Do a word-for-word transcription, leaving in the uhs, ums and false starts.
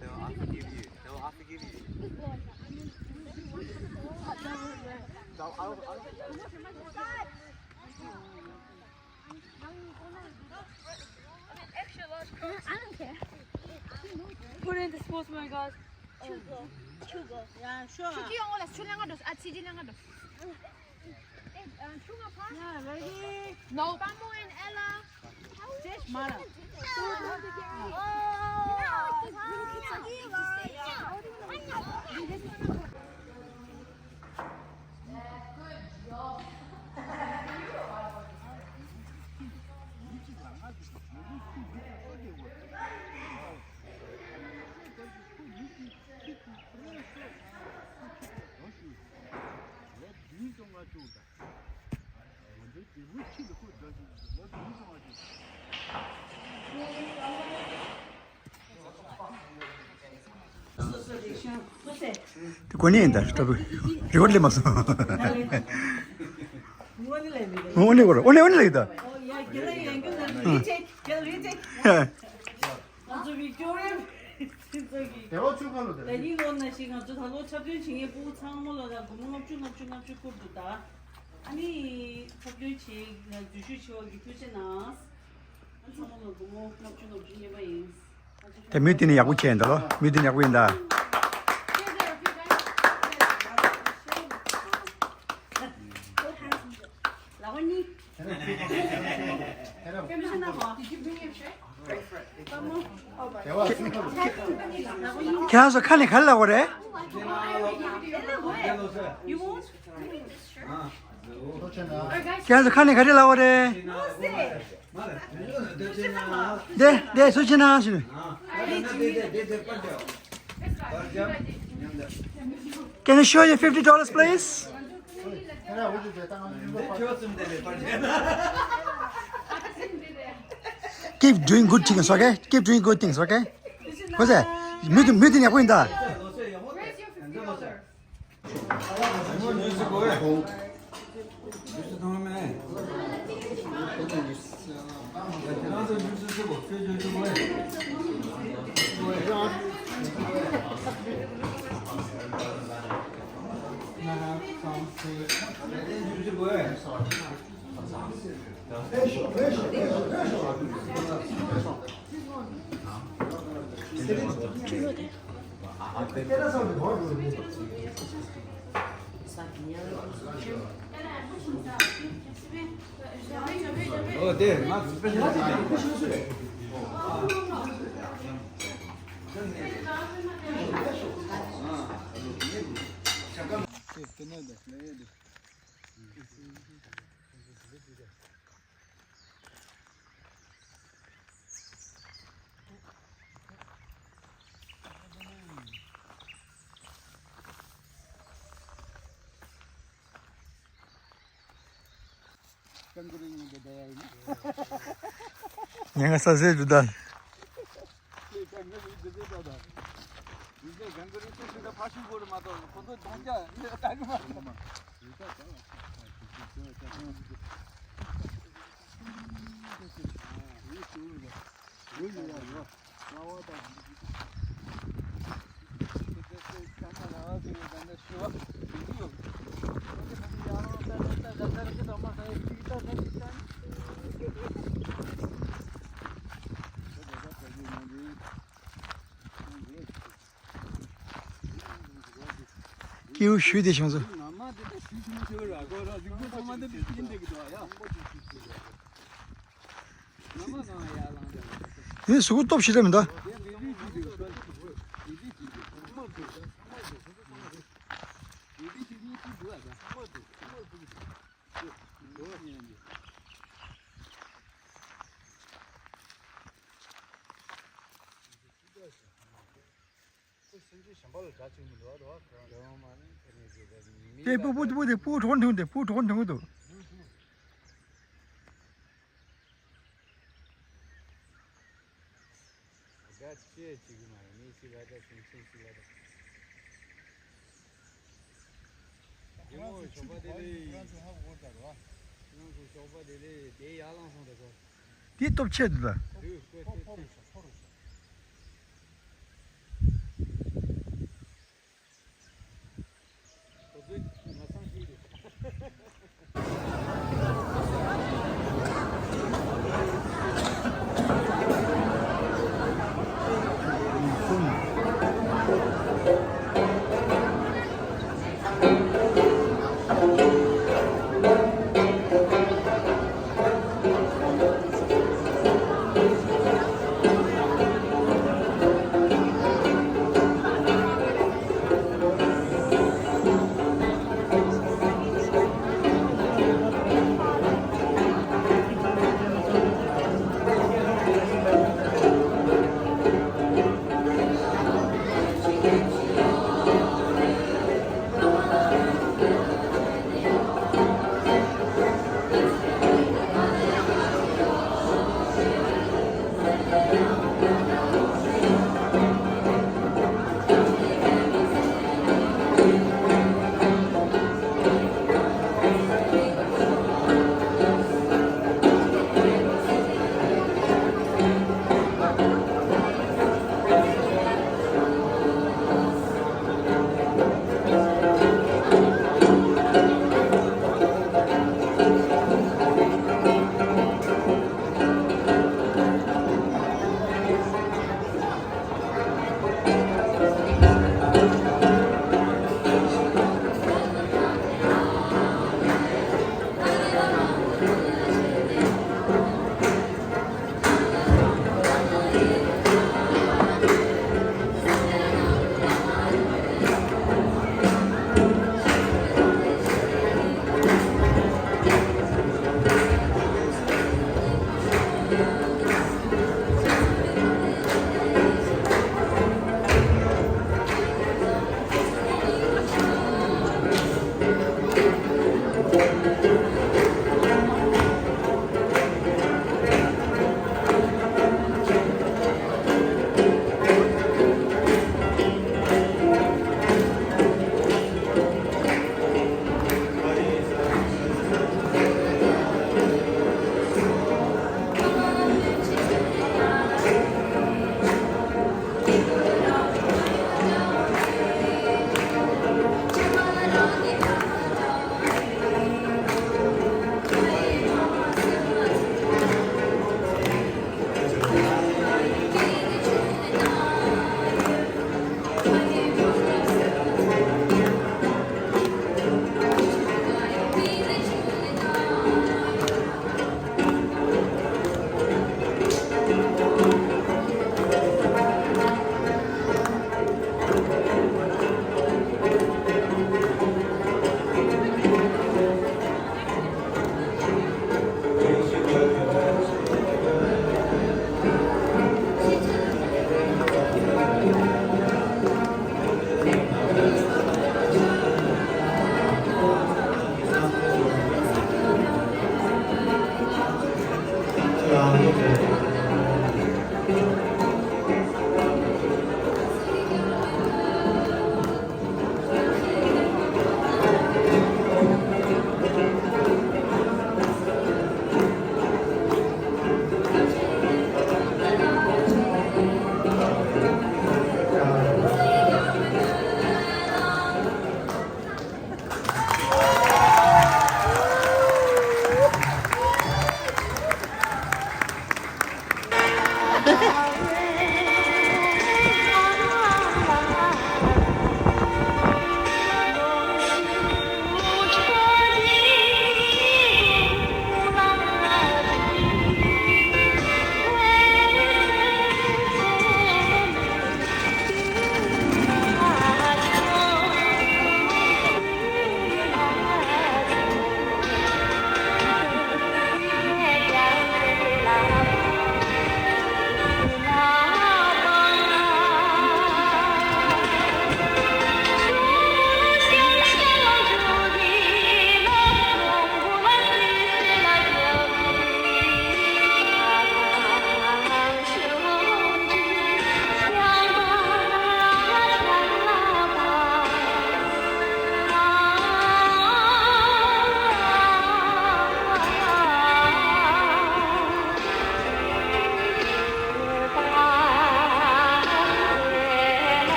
They'll, I forgive you. They'll, I forgive you. They'll, I'll, I'll, Put in the sports, my guys. Chugo. Chugo. Yeah, sure. Chugi ongo la chulang dos at siji lang dos. Eh, chugo pa. Yeah, ready. No. Pamu and Ella. Mara. དེ་གོ་ནི་ཡིན་ད་སྟོབས་རི་ཝར་ལས་མ་སོང་། ཨོ་ནི་གོ་ར་ཨོ་ནི་ཨོ་ནི་ལས་ད། ང་ཚོ་བི་ཀྲི་ཡ་ཚོགས་པ་ལོ་དེ། ད་ཡིན་ལོ་ན་ཞིག་ང་ཚོ་ད་ལོ་འཁྲབ་སྟོན་བྱེད་མཁན་སྤུ་གུ་ཚང་མ་ལོ་ལ་སྒོར་མོ་ལྔ་བཅུ་ལྔ་བཅུ་ལྔ་བཅུ་བསྐུར་འདུག་ད་ཨ་ནི་འཁྲབ་སྟོན་བྱེད་འཛུལ་ཞུགས་བྱེད་པ་གི་ཐུགས་རྗེ་གནང་། ཚང་མ་ལོ་སྒོར་མོ་ལྔ་བཅུ་ལྔ་བཅུ་སྙེ་མ་ཡིན། ད་མུ་མཐུད་ནས་ཡག་པོ་བྱས་ཡིན་ད་ལོ། མུ་མཐུད་ནས་ཡག་པོ་ཡིན་ད། ལག་པ་གཉིས། ཁྱེད་རང་ཚོ་ཁ་ནས་ག་རེ་ལབ་པ་རེད། ཁྱེད་རང་ཚོ་ཁ་ནས་ག་རེ་ལབ་པ་རེད། དེ་དེ་སུ་བྱེད་ན་ཞུ། Can you show your fifty dollars, please? Keep doing good things, okay? Keep doing good things, okay? What's that? མུ་མཐུད་མུ་མཐུད་ཡག་པོ་ཡིན་ད། ཉེན་ཁ་ས་སེ་འདུག་ད། སྐྱེའུ་ཞུས་ཏེ་བྱུང་སོང་། ཡིན་གཟུགས་པོ་སྟོབས་ཞེ་དྲག་མི་འདུག་གཞན་པ་ལ་དགྲ་བཅུག་མི་འདུག་ཨ་རོ། ཨ་ཁོ་རང་འདྲ་བ་མ་རེད། དེ་ནས་ཀྱི་ད་མི་མི་དེ་ལ་སྤུ་སྤུ་སྤུ་དེ་སྤུ་གྲོགས་མཐུན་དེ་སྤུ་གྲོགས་མཐུན་གི་འདུག་དགའ་ཅི་ཅིག་གི་མ་རེད། མི་ཞིག་ལ་ད་ཞིང་ཆེན་ཞིག་ལ་ད། རྒན་མོ་ཞོགས་པ་བདེ་ལེགས། ཁྱེད་རང་ཚོ་ཞོགས་པ་བདེ་ལེགས། དེ་ཡར་ལངས་སོང་ད་ཁོ། དེ་སྟོབས་ཆེ་འདུག་ད། དུས་ཁོ་དེ་དེ།